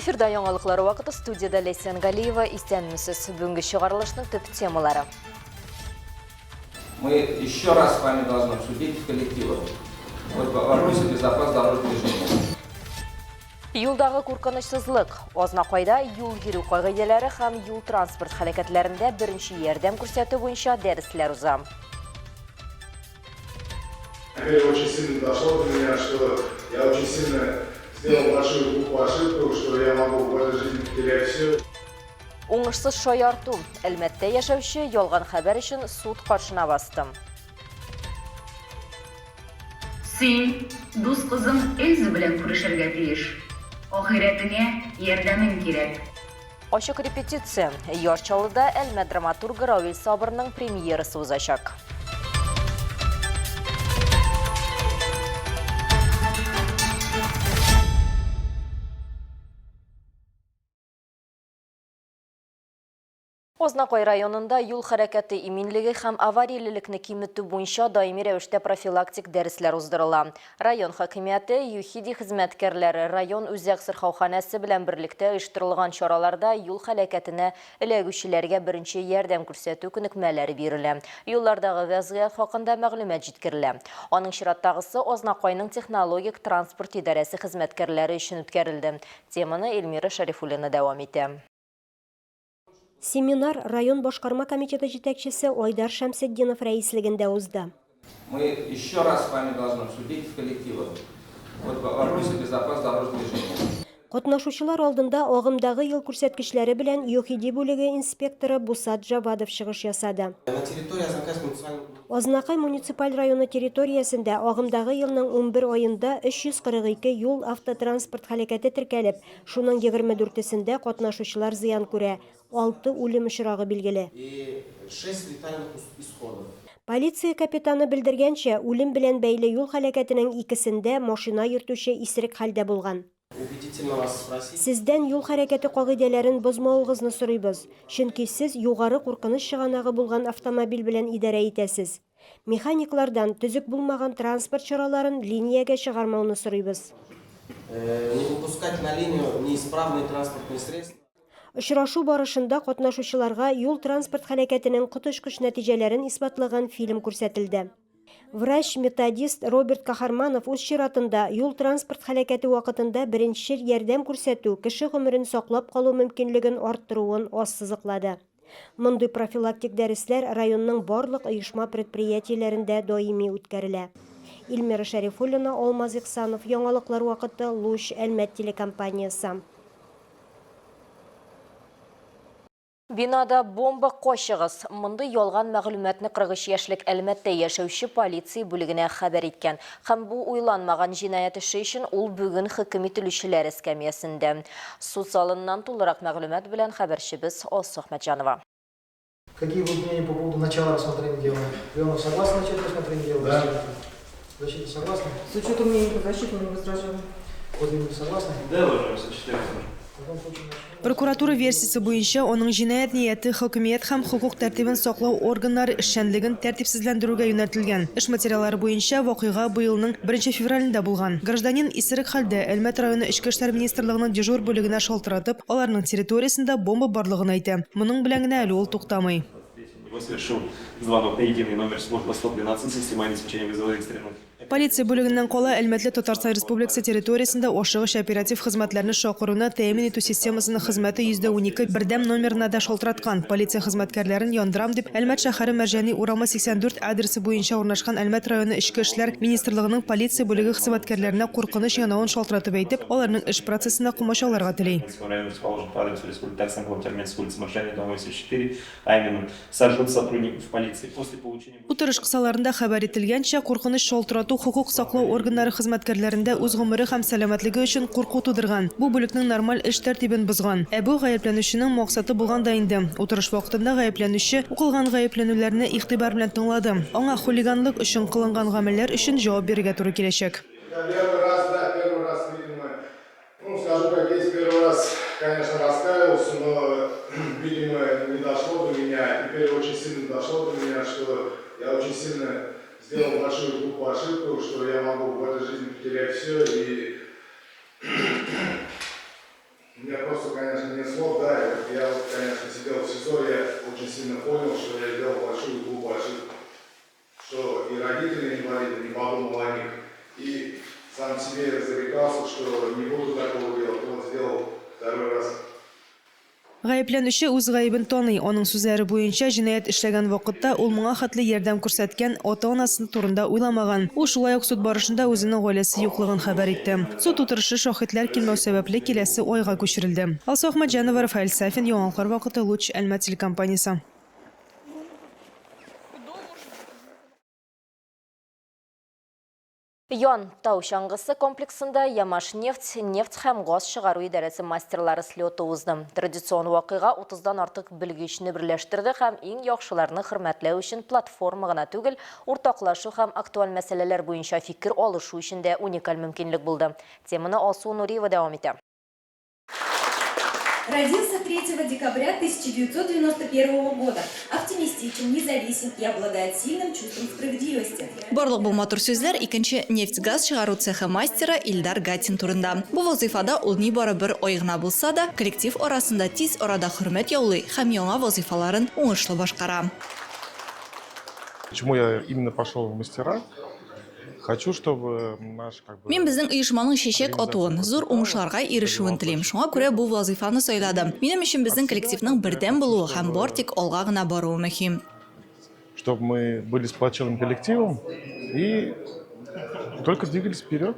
Эфирда яңалыклар вакыты, студиядә Ләйсән Галиева. Исәнмесез. Бүгенге чыгарылышның төп темалары. Мы еще раз с вами должны обсудить в коллективах. Вот вопросы безопасности дорожного движения. Юлдагы куркынычсызлык. Азнакайда юл йөрү кагыйдәләре һәм юл-транспорт һәлакәтләрендә беренче ярдәм күрсәтү буенча дәресләр уза. Теперь очень сильно дошло до меня, что я очень сильно сделал большую глупую ошибку, что я могу в этой жизни потерять все. Уңышсыз шаярту. Әлмәттә яшәүче ялган хәбәр өчен суд каршына басты. Син дус кызың Эльза белән күрешергә тиеш. Ахирәтеңә ярдәмең кирәк. Ачык репетиция. Яр Чаллыда Әлмәт драматургы Равил Сабырның премьерасы узачак. Азнакай районында юл хәрәкәте иминлеге һәм авариялелекне киметү буенча даими рәвештә профилактик дәресләр уздырыла. Район хакимияте, ЮХИДИ хезмәткәрләре, район үзәк сырхауханәсе белән берлектә оештырылган чараларда юл һәлакәтенә эләгүчеләргә беренче ярдәм күрсәтү күнекмәләре бирелә, юллардагы вәзгыять хакында мәгълүмат җиткерелә. Аның чираттагысы Азнакайның технологик транспорт идарәсе хезмәткәрләре өчен үткәрелде. Теманы Эльмира Шәрифуллина дәвам итә. Семинар район башкарма комитеты җитәкчесе Айдар Шәмсетдинов рәислегендә узды. Мы еще раз с вами должны обсудить в коллективах вот вопросы безопасности дорожного движения. Катнашучылар алдында агымдагы ел күрсәткечләре белән ЮХИДИ бүлеге инспекторы Бусат Җавадов чыгыш ясады. Азнакай муниципаль районы территориясендә агымдагы елның 11 аенда 342 юл автотранспорт һәлакәте теркәлеп, Шуның 24-сендә катнашучылар зыян күрә, алты үлем очрагы билгеле. Полиция капитаны белдергәнчә, үлем белән бәйле юл һәлакәтенең икесендә машина йөртүче исерек хәлдә булган. Сездән юл хәрәкәте кагыйдәләрен бозмавыгызны сорыйбыз, чөнки сез югары куркыныч чыганагы булган автомобиль белән идарә итәсез. Механиклардан төзек булмаган транспорт чараларын линиягә чыгармауны сорыйбыз. Не выпускать на линию неисправные транспортные средства. Очрашу барышында катнашучыларга юл-транспорт һәлакәтенең коточкыч нәтиҗәләрен исбатлаган фильм күрсәтелде. Врач-методист Роберт Кахарманов үз чиратында юл-транспорт һәлакәте вакытында беренчел ярдәм күрсәтү кеше гомерен саклап калу мөмкинлеген арттыруын ассызыклады. Мондый профилактик дәресләр районның барлык оешма-предприятиеләрендә даими үткәрелә. Эльмира Шәрифуллина, Алмаз Ихсанов, Яңалыклар вакыты, Луч, Әлмәт телекомпаниясе. Бинада бомба, качыгыз! Мондый ялган мәгълүматны 43 яшьлек Әлмәттә яшәүче полиция бүлегенә хәбәр иткән. Һәм бу уйланмаган җинаять эше өчен ул бүген хөкем ителүчеләр эскәмиясендә. Суд залыннан тулырак мәгълүмат белән хәбәрчебез Алсу Әхмәтҗанова. Какие будут мнения по поводу начала рассмотрения дела? Леонов согласны начать рассмотрение дела? Да. Защита согласна? С учетом мнения по защите мы не возражаем. Козлин согласны? Да, уважаемый суд, В таком случае начнем. Прокуратура версиясе буенча, аның җинаять нияте хакимият һәм хокук тәртибен саклау органнары эшчәнлеген тәртипсезләндерүгә юнәлтелгән. Эш материаллары буенча, вакыйга быелның беренче февралендә булган. Гражданин исерек хәлдә Әлмәт районы Эчке эшләр министрлыгының дежур бүлегенә шалтыратып, аларның территориясендә бомба барлыгын әйтә. Моның белән генә әле ул туктамый. Совершил звонок на единый номер службы 112 системы обеспечения вызова экстренных. Полиция бүлегеннән кала, Әлмәтле Татарстан Республикасы территориясендә ашыгыч оператив хезмәтләрне чакыруны тәэмин итү системасының хезмәте 112 бердәм номерына да шалтыраткан. Полиция хезмәткәрләрен яндырам дип, Әлмәт шәһәре Мәрҗани урамы 84 адресы буенча урнашкан Әлмәт районы Эчке эшләр министрлыгының полиция бүлеге хезмәткәрләренә куркыныч янавын шалтыратып әйтеп, аларның эш процессына комачауларга тели. Район расположен по адресу Республики Татарстан, город Альметьевск, улица Мәрҗани, дом 84, а именно сожжет сотрудников полиции. После получения Утырыш кысаларында хәбәр ителгәнчә, куркыныч шалтырату хокук саклау органнары хезмәткәрләрендә үз гомере һәм сәламәтлеге өчен курку тудырган, бу бүлекнең нормаль эш тәртибен бозган. Ә бу гаепләнүченең максаты булган да инде. Утырыш вакытында гаепләнүче укылган гаепләнүләрне игътибар белән тыңлады. Аңа хулиганлык өчен кылынган гамәлләр өчен җавап бирергә туры киләчәк. Я первый раз, да, первый раз, видимо, ну, скажу как есть, первый раз, конечно, раскаивался, но, видимо, не дошло до меня. Теперь очень сильно дошло до меня, что я очень сильно сделал большую глупую ошибку, что я могу в этой жизни потерять все, и у меня Сам себе зарекался, что не буду такого делать. Вот сделал второй раз. Гаепләнүче үз гаебен таный. Аның сүзләре буенча, җинаять эшләгән вакытта ул моңа хәтле ярдәм күрсәткән ата-анасы турында уйламаган. Ул шулай ук суд барышында үзенең гаиләсе юклыгын хәбәр итте. Суд утырышы шаһитләр килмәү сәбәпле киләсе айга күчерелде. Алсу Әхмәтҗанова, Рафаэль Сафин, Яңалыклар вакыты, Луч, Әлмәт телекомпаниясе. Ян тау чаңгысы комплексында Ямашнефть нефть һәм газ чыгару идарәсе мастерлары слеты узды. Традицион вакыйга 30-дан артык белгечне берләштерде һәм иң яхшыларны хөрмәтләү өчен платформа гына түгел, уртаклашу һәм актуаль мәсьәләләр буенча фикер алышу өчен дә уникаль мөмкинлек булды. Теманы Алсу Нуриева дәвам итә. Родился 3 декабря 1991 года. Оптимистичен, независим и обладает сильным чувством справедливости. Барлык бу матур сүзләр икенче нефть-газ чыгару цехы мастеры Илдар Гатин турында. Бу вазыйфада ул нибары бер ай гына булса да, коллектив арасында тиз арада хөрмәт яулый һәм яңа вазыйфаларын уңышлы башкара. Почему я именно пошел в мастера? Хочу, чтобы наш как бы Мин безнең оешманың чәчәк атуын, зур уңышларга ирешүен телим. Шуңа күрә бу вазыйфаны сайладым. Минем өчен безнең коллективның бердәм булуы һәм бар тик алга гына баруы мөһим. Чтобы мы были сплоченным коллективом и только двигались вперед.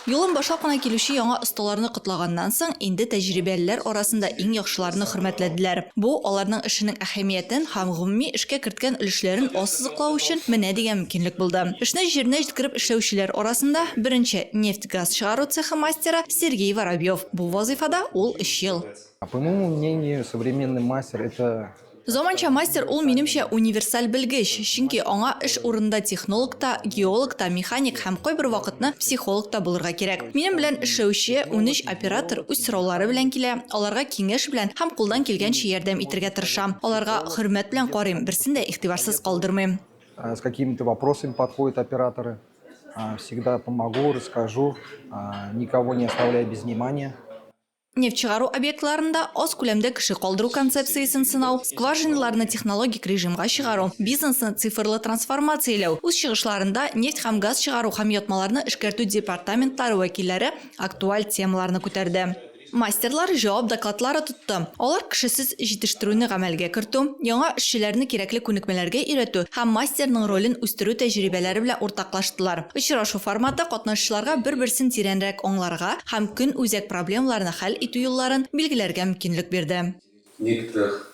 Юлын башлап кына килүче яңа осталарны котлаганнан соң, инде тәҗрибәлеләр арасында иң яхшыларны хөрмәтләделәр. Бу, аларның эшенең әһәмиятен һәм гомуми эшкә керткән өлешләрен ассызыклау өчен менә дигән мөмкинлек булды. Эшне җиренә җиткереп эшләүчеләр арасында, беренче нефть-газ чыгару цехы мастеры Сергей Воробьев. Бу вазыйфада ул өч ел. По моему мнению, современный мастер это Заманча мастер ул, минемчә, универсаль белгеч, чөнки аңа эш урынында технолог та, геолог та, механик һәм кайбер вакытны психолог та булырга кирәк. Минем белән эшләүче 13 оператор үз сораулары белән килә, аларга киңәш белән һәм кулдан килгәнчә ярдәм итергә тырышам. Аларга хөрмәт белән карыйм, берсен дә игътибарсыз калдырмыйм. С какими-то вопросами подходят операторы. Всегда помогу, расскажу, никого не оставляю без внимания. Нефть чыгару объектларында аз күләмдә кеше калдыру концепциясен сынау, скважиналарны технологик режимга чыгару, бизнесны цифрлы трансформацияләү, үз чыгышларында нефть һәм газ чыгару һәм ятмаларны эшкәртү департаментлары вәкилләре актуаль темаларны күтәрде. Мастерлар җавап докладлары тотты. Алар кешесез җитештерүне гамәлгә кертү, яңа эшчеләрне кирәкле күнекмәләргә өйрәтү һәм мастерның ролен үстерү тәҗрибәләре белән уртаклаштылар. Очрашу форматы катнашучыларга бер-берсен тирәнрәк аңларга һәм көн үзәк проблемаларны хәл итү юлларын билгеләргә мөмкинлек бирде. Некоторых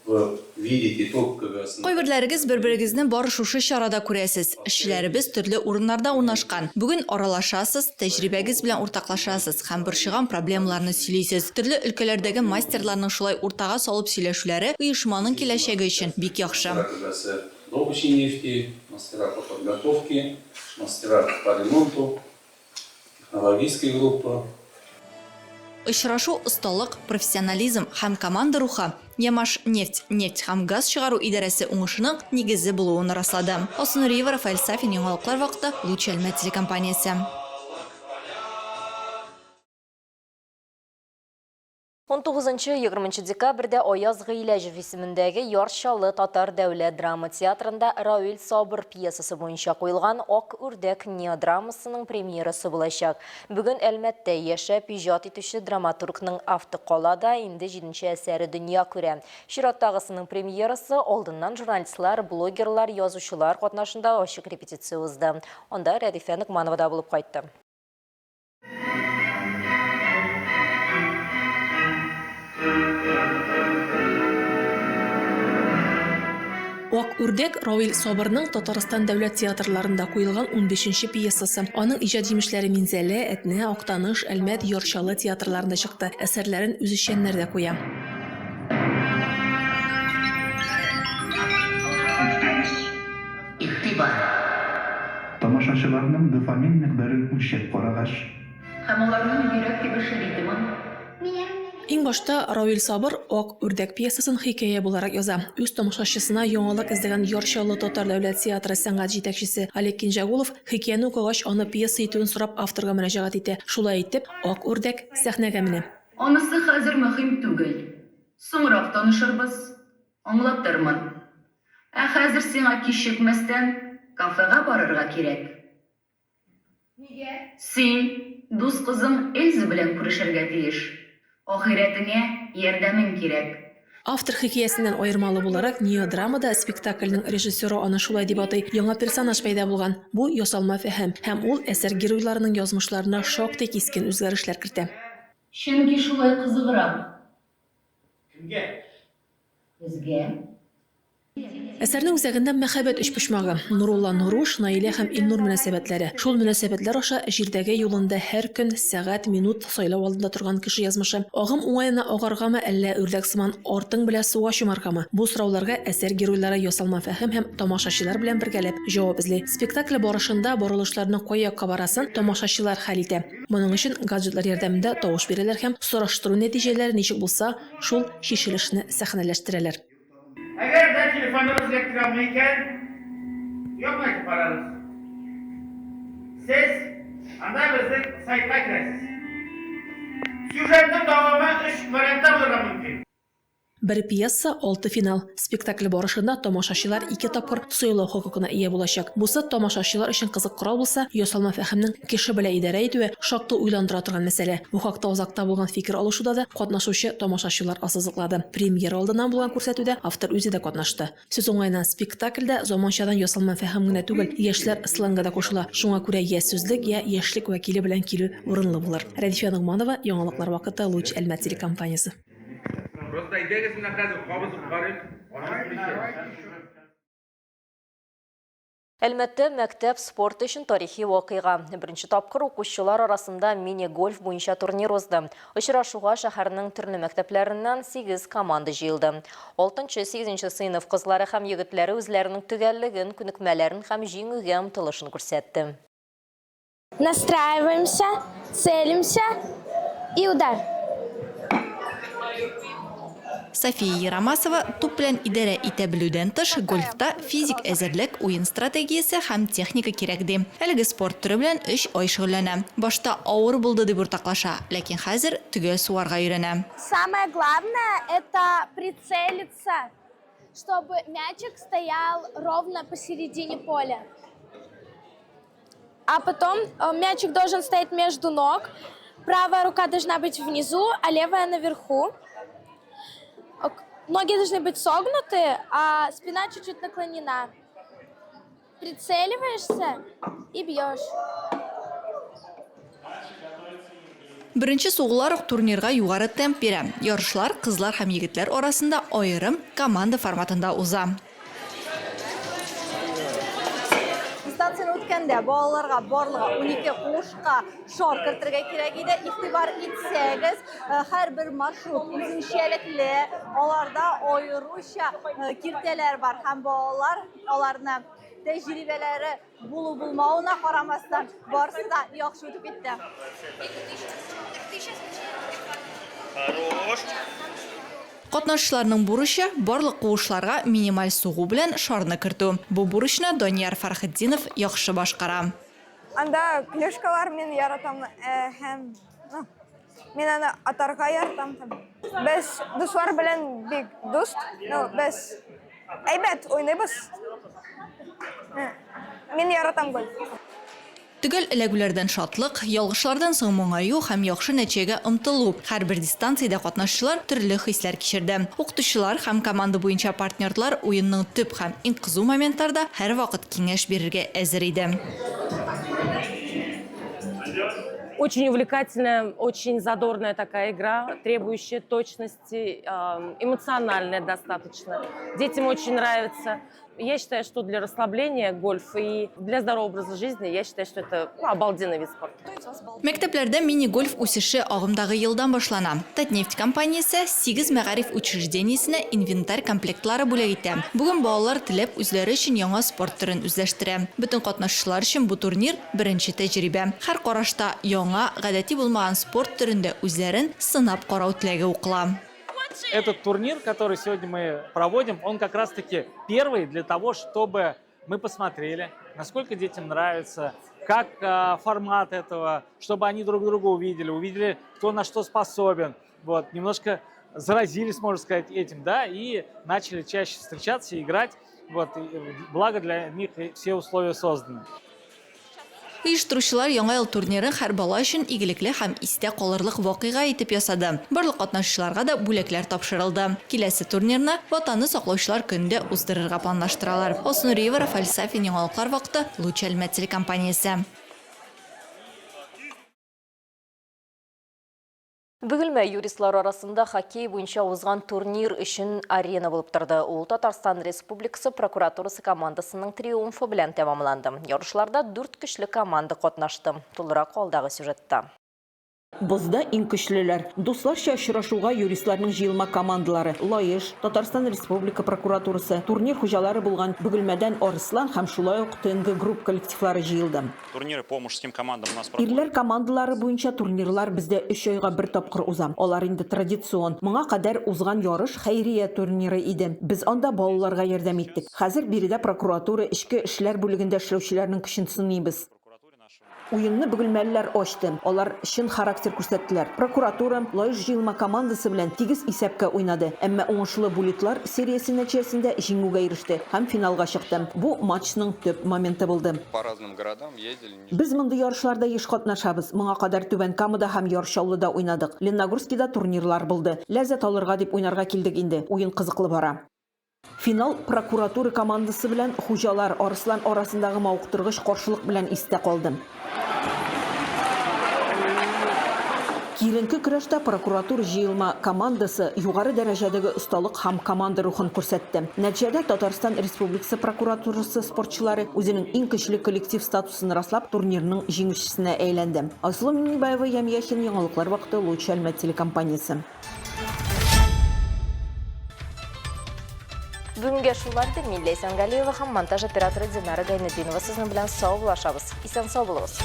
вы видите только когда. Кайберләрегез бер-берегезне бары шушы чарада күрәсез. Эшчеләребез төрле урыннарда урнашкан. Бүген аралашасыз, тәҗрибәгез белән уртаклашасыз һәм борчыган проблемаларны сөйлисез. Төрле өлкәләрдәге мастерларның шулай уртага салып сөйләшүләре оешманың киләчәге өчен бик яхшы. Добычи нефти, мастера по подготовке, мастера по ремонту, технологическая группа. Очрашу осталык, профессионализм һәм команда рухы Ямашнефть нефть һәм газ чыгару идарәсе уңышының нигезе булуын раслады. Алсу Нуриева, Рафаэль Сафин, Яңалыклар вакыты, Луч Әлмәт телекомпаниясе. 19-20 декабрьдә Аяз Гыйләҗев исемендәге Яр Чаллы татар дәүләт драма театрында Равил Сабыр пьесасы буенча куелган Ак үрдәк неодрамасының премьерасы булачак. Бүген Әлмәттә яшәп иҗат итүче драматургның Автокалада инде җиденче әсәре дөнья күрә. Чираттагысының премьерасы алдыннан журналистлар, блогерлар, язучылар катнашында ачык репетиция узды. Анда Рәдифә Ногманова да булып кайтты. Ак үрдәк Равил Сабырның Татарстан дәүләт театрларында куелган унбишенче пьесасы. Аның иҗат җимешләре Минзәлә, Әтнә, Актаныш, Әлмәт, Яр Чаллы театрларында чыкты. Әсәрләрен үзешчәннәр дә куя. Игътибар! Тамашачыларның дофамин микъдарын үлчәп карагач. Һәм аларның йөрәк тибеше ритмын. Иң башта Равил Сабыр Ак үрдәк пьесасын хикәя буларак яза. Үз тамашачысына яңалык эзләгән Яр Чаллы татар дәүләт театры сәнгать җитәкчесе Олег Кинҗәгулов хикәяне укыгач, аны пьеса итүен сорап авторга мөрәҗәгать итә. Шулай итеп, Ак үрдәк сәхнәгә менә. Анысы хәзер мөһим түгел. Соңрак танышырбыз, аңлатырмын. Ә хәзер сиңа кичекмәстән кафега барырга кирәк. Син дус кызың Эльза белән күрешергә тиеш. Ахирәтеңә ярдәмең кирәк. Автор хикәясеннән аермалы буларак, неодрамада, спектакльнең режиссеры аны шулай дип атый, яңа персонаж пәйда булган. Бу, ясалма фәһем. Һәм ул әсәр геройларының язмышларына шактый кискен үзгәрешләр кертә. Чөнки шулай кызыграк. Кемгә? Безгә. Әсәрнең үзәгендә мәхәббәт өчпочмагы, Нурулла Нуруш, Наилә һәм Илнур мөнәсәбәтләре. Шул мөнәсәбәтләр аша җирдәге юлында һәр көн, сәгать, минут сайлау алдында торган кеше язмышы. Агым уңаена агаргамы, әллә үрдәк сыман артың белә суга чумаргамы? Бу сорауларга әсәр геройлары ясалма фәһем һәм тамашачылар белән бергәләп җавап эзли. Спектакль барышында борылышларның кай якка барасын тамашачылар хәл итә. Моның өчен гаджетлар ярдәмендә тавыш бирәләр һәм сораштыру нәтиҗәләре ничек булса, шул чишелешне сәхнәләштерәләр. Әгәр дә телефоныгыз эләктерә алмый икән, якынайтып карагыз. Сез анда безнең сайтка керәсез. Сюжетның дәвамы өч вариантта булырга мөмкин. Бер пьеса, алты финал. Спектакль барышында тамашачылар ике тапкыр сайлау хокукына ия булачак. Бусы тамашачылар өчен кызык корал булса, ясалма фәһемнең кеше белән идарә итүе шактый уйландыра торган мәсьәлә. Бу хакта азакта булган фикер алышуда да катнашучы тамашачылар ассызыклады. Премьера алдыннан булган күрсәтүдә автор үзе дә катнашты. Сүз уңаеннан, спектакльдә заманчадан ясалма фәһем генә түгел, яшьләр сленгы да кушыла. Шуңа күрә йә сүзлек, йә яшьлек вәкиле белән килү урынлы булыр. Рәдифә Ногманова, Яңалыклар вакыты, Луч Әлмәт телекомпаниясе. Просто әйдәгез менә хәзер кабызып карыйк. Аның Әлмәттә мәктәп спорты өчен тарихи вакыйга. Беренче тапкыр укучылар арасында мини-гольф буенча турнир узды. Очрашуга шәһәрнең төрле мәктәпләреннән 8 команда җыелды. 6-8 сыйныф кызлары һәм егетләре үзләренең төгәллеген, күнекмәләрен һәм җиңүгә омтылышын күрсәтте. Настраиваемся, целимся и удар. София Ярамасова туп белән идарә итә белүдән тыш, гольфта физик әзерлек, уен стратегиясе һәм техника кирәк, ди. Әлеге спорт төре белән өч ай шөгыльләнә. Башта авыр булды, дип уртаклаша, ләкин хәзер төгәл сугарга өйрәнә. Самое главное, это прицелиться, чтобы мячик стоял ровно посередине поля. А потом э, мячик должен стоять между ног. Правая рука должна быть внизу, а левая наверху. Ноги должны быть согнуты, а спина чуть-чуть наклонена. Прицеливаешься и бьешь. Беренче сугулар ук турнирга югары темп бирә. Ярышлар кызлар һәм егетләр арасында аерым команда форматында уза. Дистанцияне үткәндә балаларга барлыгы 12 куышка шар кертергә кирәк иде. Игътибар итсәгез, э, һәрбер маршрут үзенчәлекле, аларда аеруча э, киртәләр бар һәм балалар аларны тәҗрибәләре булу-булмавына карамастан, барысы да яхшы үтеп китте. Хорош. Катнашучыларның бурычы, барлык куышларга минималь сугу белән шарны кертү. Бу бурычны Данияр Фәрхетдинов яхшы башкара. Анда клюшкалар мин яратам э, һәм ну, мин аны атарга яратам һәм без дуслар белән бик дус, ну, без әйбәт уйныйбыз. Э, мин яратам гольф. Төгәл эләгүләрдән шатлык, ялгышлардан соң моңаю һәм яхшы нәтиҗәгә омтылу. Һәрбер дистанциядә катнашучылар төрле хисләр кичерде. Укытучылар һәм команда буенча партнерлар уенның төп һәм иң кызу моментларда һәрвакыт киңәш бирергә әзер иде. Очень увлекательная, очень задорная такая игра, требующая точности, эмоциональная достаточно. Детям очень нравится. Я считаю, что для расслабления гольф и для здорового образа жизни, я считаю, что это ну, обалденный вид спорта. Мәктәпләрдә мини-гольф үсеше агымдагы елдан башлана. Татнефть компаниясе сигез мәгариф учреждениесенә инвентарь комплектлары бүләк итә. Бүген балалар теләп үзләре өчен яңа спорт төрен үзләштерә. Бөтен катнашучылар өчен бу турнир, беренче тәҗрибә. Һәр карашта яңа, гадәти булмаган спорт төрендә үзләрен сынап карау теләге укыла. Этот турнир, который сегодня мы проводим, он как раз-таки первый для того, чтобы мы посмотрели, насколько детям нравится, как э, формат этого, чтобы они друг друга увидели, увидели, кто на что способен. Вот, немножко заразились, можно сказать, этим, да, и начали чаще встречаться и играть. Вот, и, благо для них все условия созданы. Оештыручылар Яңа ел турнирын һәр бала өчен игелекле һәм истә калырлык вакыйга итеп ясады. Барлык катнашучыларга да бүләкләр тапшырылды. Киләсе турнирны Ватанны саклаучылар көнендә уздырырга планлаштыралар. Алсу Нуриева, Рафаэль Сафин, Яңалыклар вакыты, Луч Әлмәт телекомпаниясе. Бөгелмә юристлар арасында хоккей буенча узган турнир өчен арена булып торды. Ул Татарстан Республикасы прокуратурасы командасының триумфы белән тәмамланды. Ярышларда дүрт көчле команда катнашты. Тулырак алдагы сюжетта. Бозда иң көчлеләр. Дусларча очрашуга юристларның җыелма командалары, Лаеш, Татарстан Республика прокуратурасы, турнир хуҗалары булган Бөгелмәдән Арыслан һәм шулай ук ТНГ Групп коллективлары җыелды. Турниры по мужским командам у нас проходят. Ирләр командалары буенча турнирлар бездә өч айга бер тапкыр уза. Алар инде традицион. Моңа кадәр узган ярыш хәйрия турниры иде. Без анда балаларга ярдәм иттек. Хәзер биредә прокуратура, эчке эшләр бүлегендә эшләүчеләрнең көчен сыныйбыз. Уенны бөгелмәлеләр ачты. Алар чын характер күрсәттеләр. Прокуратура Лаеш җыелма командасы белән тигез исәпкә уйнады, әмма уңышлы буллитлар сериясе нәтиҗәсендә җиңүгә иреште һәм финалга чыкты. Бу матчның төп моменты булды. По разным городам ездили. Без мондый ярышларда еш катнашабыз. Моңа кадәр Түбән Камада һәм Яр Чаллыда уйнадык. Ленногорскида турнирлар булды. Ләззәт алырга дип уйнарга килдек инде. Уен кызыклы бара. Финал прокуратура командасы белән хуҗалар Арыслан арасындагы мавыктыргыч каршылык белән истә калды. Киеренке көрәштә прокуратура җыелма командасы югары дәрәҗәдәге осталык һәм команда рухын күрсәтте. Нәтиҗәдә Татарстан Республикасы прокуратурасы спортчылары үзенең иң көчле коллектив статусын раслап, турнирның җиңүчесенә әйләнде. Айсылу Миңнебаева, Ямь Яхин, Яңалыклар вакыты, Луч Әлмәт телекомпаниясе. Бүгенгә шулар иде. Мин Ләйсән Галиева һәм монтаж операторы Динара Гайнетдинова сезнең белән саубуллашабыз. Исән сау булыгыз.